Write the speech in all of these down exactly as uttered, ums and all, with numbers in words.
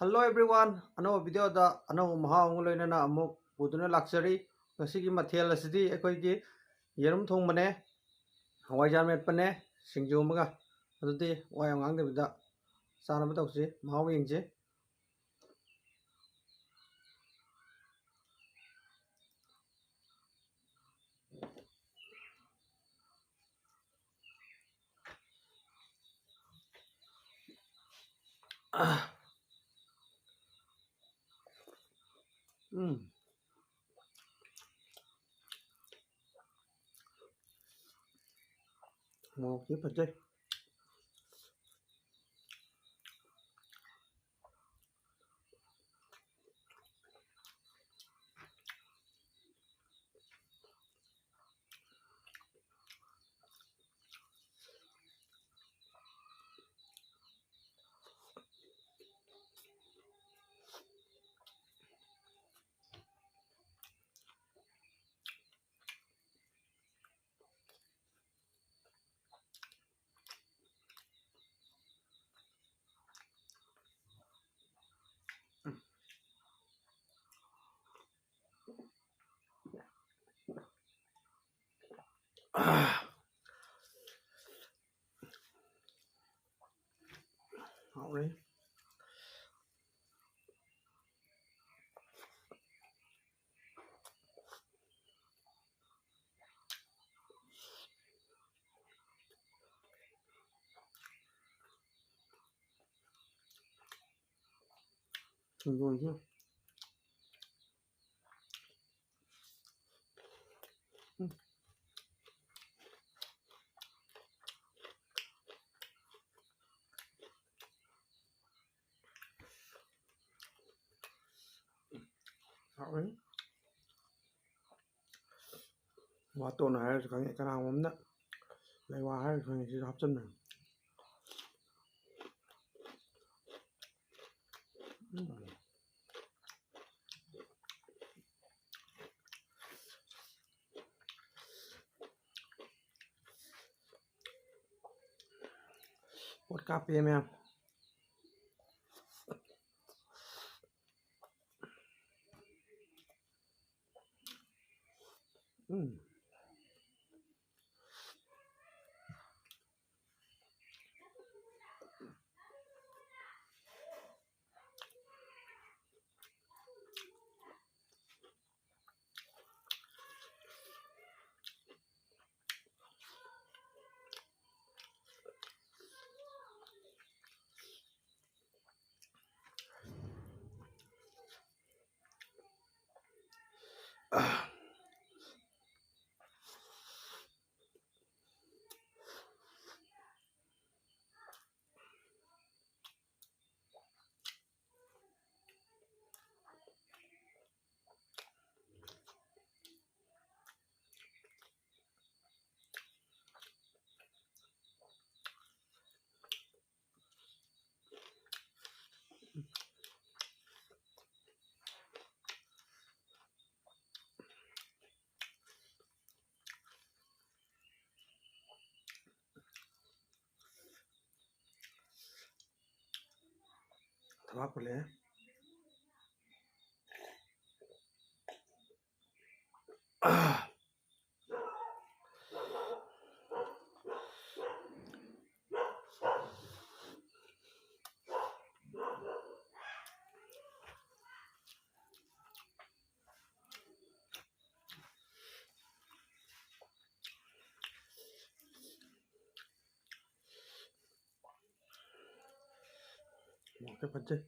Hello everyone, ꯑꯅꯧꯕ video ꯗ ꯑꯅꯧꯕ ꯃꯍꯥꯎ ꯑꯃꯒ ꯂꯣꯏꯅꯅ ꯑꯃꯨꯛ ꯄꯨꯗꯨꯅ ꯂꯥꯛꯆꯔꯤ꯫ ꯉꯁꯤꯒꯤ ꯃꯊꯦꯜ ꯑꯁꯤꯗꯤ ꯑꯩꯈꯣꯏꯒꯤ ꯌꯦꯔꯨꯝ ꯊꯣꯡꯕꯅꯦ, ꯍꯋꯥꯏꯖꯥꯔ ꯃꯦꯠꯄꯅꯦ, ꯁꯤꯡꯖꯨ ꯑꯃꯒ꯫ ꯑꯗꯨꯗꯤ ꯋꯥ ꯌꯥꯝ ꯉꯥꯡꯗꯕꯤꯗ ꯆꯥꯅꯕ ꯇꯧꯁꯤ, ꯃꯍꯥꯎ ꯌꯦꯡꯁꯤ꯫ ꯎꯝ꯫ ꯃꯣꯔꯣꯛꯇꯤ ꯐꯖꯩ꯫ ꯍꯥꯎꯔꯦ꯫ ꯁꯤꯡꯖꯣꯏꯁꯦ꯫ ꯎꯝ꯫ ꯍꯥꯎꯋꯦ꯫ ꯋꯥꯇꯣꯟ ꯍꯥꯏꯔꯁꯨ ꯈꯪꯉꯦ, ꯀꯅꯥꯒꯨꯝꯕ ꯑꯃꯅ ꯂꯩꯋꯥ ꯍꯥꯏꯔꯁꯨ ꯈꯪꯉꯦ, ꯁꯤꯁꯨ ꯍꯥꯞꯆꯤꯟꯕꯅꯤ꯫ ꯎꯝ꯫ ꯄꯣꯠ ꯀꯥꯞꯄꯦ ꯃꯌꯥꯝ꯫ ꯎꯝ꯫ ꯊꯕꯥꯛ ꯄꯨꯜꯂꯛꯑꯦ꯫ ꯃꯣꯔꯣꯛꯁꯦ ꯐꯖꯩ꯫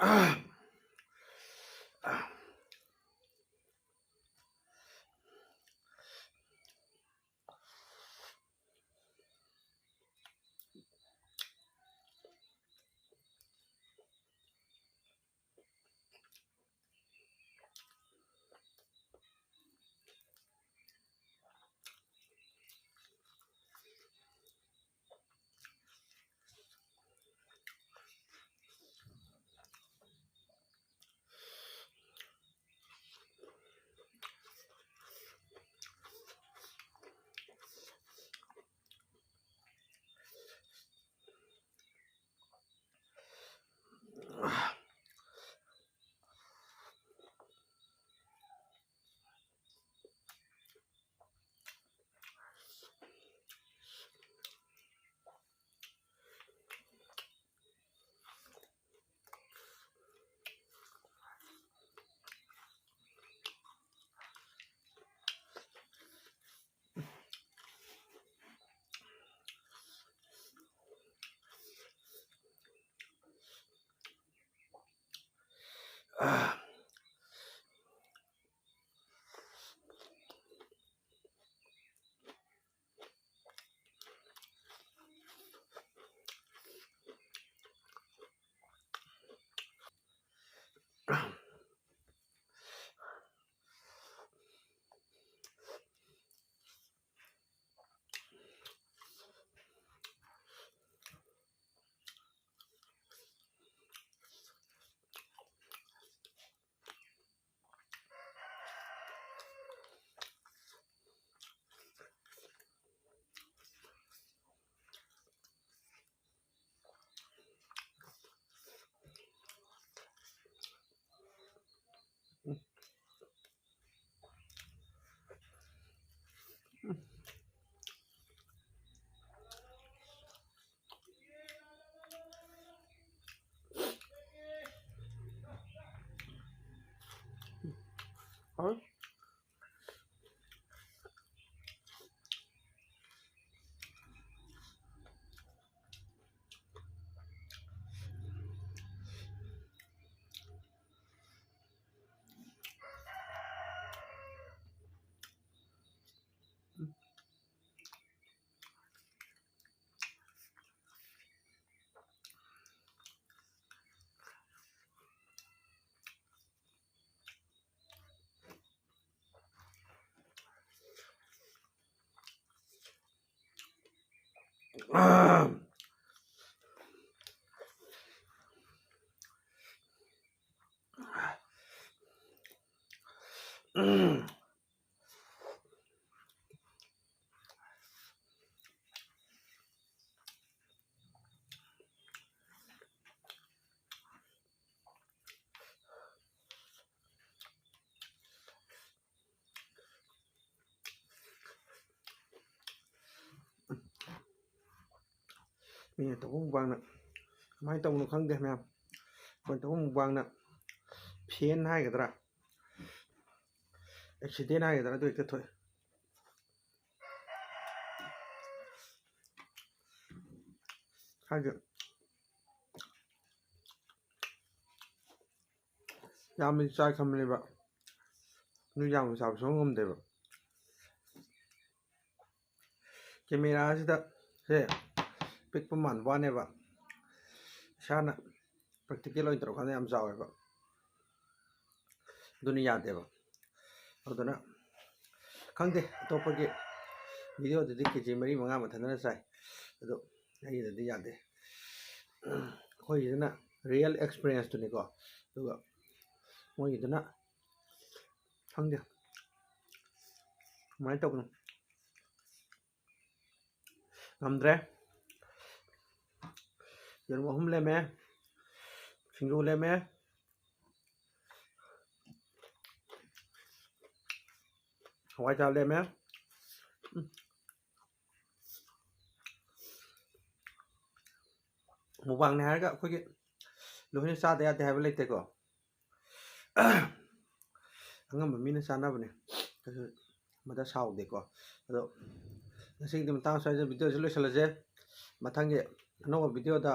ꯑꯥ, ꯃꯤꯅ ꯇꯧꯕ ꯃꯨꯛꯕꯥꯡꯅ ꯀꯃꯥꯏꯅ ꯇꯧꯕꯅꯣ ꯈꯪꯗꯦ ꯃꯌꯥꯝ꯫ ꯑꯩꯈꯣꯏꯅ ꯇꯧꯕ ꯃꯨꯛꯕꯥꯡꯅ ꯐꯦꯟ ꯍꯥꯏꯒꯗ꯭ꯔꯥ, ꯑꯦꯛꯁꯤꯗꯦꯟ ꯍꯥꯏꯒꯗ꯭ꯔꯥ, ꯑꯗꯨ ꯍꯦꯛꯇ ꯊꯣꯛꯑꯦ꯫ ꯈꯪꯗꯦ꯫ ꯌꯥꯝꯅꯗꯤ ꯆꯥꯏ ꯈꯟꯕꯅꯦꯕ, ꯑꯗꯨ ꯌꯥꯝꯅ ꯆꯥꯕ ꯁꯨꯡꯉꯝ ꯉꯝꯗꯦꯕ꯫ ꯀꯦꯃꯦꯔꯥꯁꯤꯗ ꯁꯦ ꯄꯤꯛꯄ ꯃꯥꯟꯕ ꯋꯥꯅꯦꯕ, ꯏꯁꯥꯅ ꯄ꯭ꯔꯦꯛꯇꯤꯀꯦꯜ ꯑꯣꯏꯅ ꯇꯧꯔꯀꯥꯟꯗ ꯌꯥꯝ ꯆꯥꯎꯋꯦꯕ, ꯑꯗꯨꯅ ꯌꯥꯗꯦꯕ꯫ ꯑꯗꯨꯅ ꯈꯪꯗꯦ, ꯑꯇꯣꯞꯄꯒꯤ ꯚꯤꯗꯤꯑꯣꯗꯗꯤ ꯀꯦ ꯖꯤ ꯃꯔꯤ ꯃꯉꯥ ꯃꯊꯟꯗꯅ ꯆꯥꯏ, ꯑꯗꯣ ꯑꯩꯒꯤꯗꯗꯤ ꯌꯥꯗꯦ꯫ ꯑꯩꯈꯣꯏꯒꯤꯗꯨꯅ ꯔꯤꯌꯦꯜ ꯑꯦꯛꯁꯄꯤꯔꯤꯌꯦꯟꯁꯇꯨꯅꯤꯀꯣ, ꯑꯗꯨꯒ ꯃꯣꯏꯒꯤꯗꯨꯅ ꯈꯪꯗꯦ ꯀꯃꯥꯏꯅ ꯇꯧꯕꯅꯣ꯫ ꯉꯝꯗ꯭ꯔꯦ꯫ ꯌꯦꯔꯨꯝ ꯑꯍꯨꯝ ꯂꯦꯝꯃꯦ, ꯁꯤꯡꯖꯨ ꯂꯦꯝꯃꯦ, ꯍꯋꯥꯏꯖꯥꯔ ꯂꯦꯝꯃꯦ꯫ ꯎꯝ꯫ ꯃꯨꯛꯕꯥꯡꯅꯦ ꯍꯥꯏꯔꯒ ꯑꯩꯈꯣꯏꯒꯤ ꯂꯣꯏꯅ ꯆꯥꯗ ꯌꯥꯗꯦ ꯍꯥꯏꯕ ꯂꯩꯇꯦꯀꯣ꯫ ꯑꯉꯝꯕ ꯃꯤꯅ ꯆꯥꯅꯕꯅꯦ, ꯀꯩꯁꯨ ꯑꯃꯗ ꯁꯥꯎꯗꯦꯀꯣ꯫ ꯑꯗꯣ ꯉꯁꯤꯒꯤꯗꯤ ꯃꯇꯥꯡ ꯁ꯭ꯋꯥꯏꯗ ꯚꯤꯗꯤꯑꯣꯁꯤ ꯂꯣꯏꯁꯤꯜꯂꯁꯦ꯫ ꯃꯊꯪꯒꯤ ꯑꯅꯧꯕ ꯚꯤꯗꯤꯑꯣꯗ,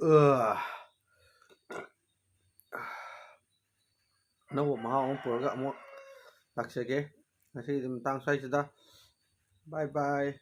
ꯑ, ꯑꯅꯧꯕ ꯃꯍꯥꯎ ꯑꯃ ꯄꯨꯔꯒ ꯑꯃꯨꯛ ꯂꯥꯛꯆꯒꯦ꯫ ꯉꯁꯤꯒꯤꯗꯤ ꯃꯇꯥꯡ ꯁ꯭ꯋꯥꯏꯁꯤꯗ꯫ Bye bye꯫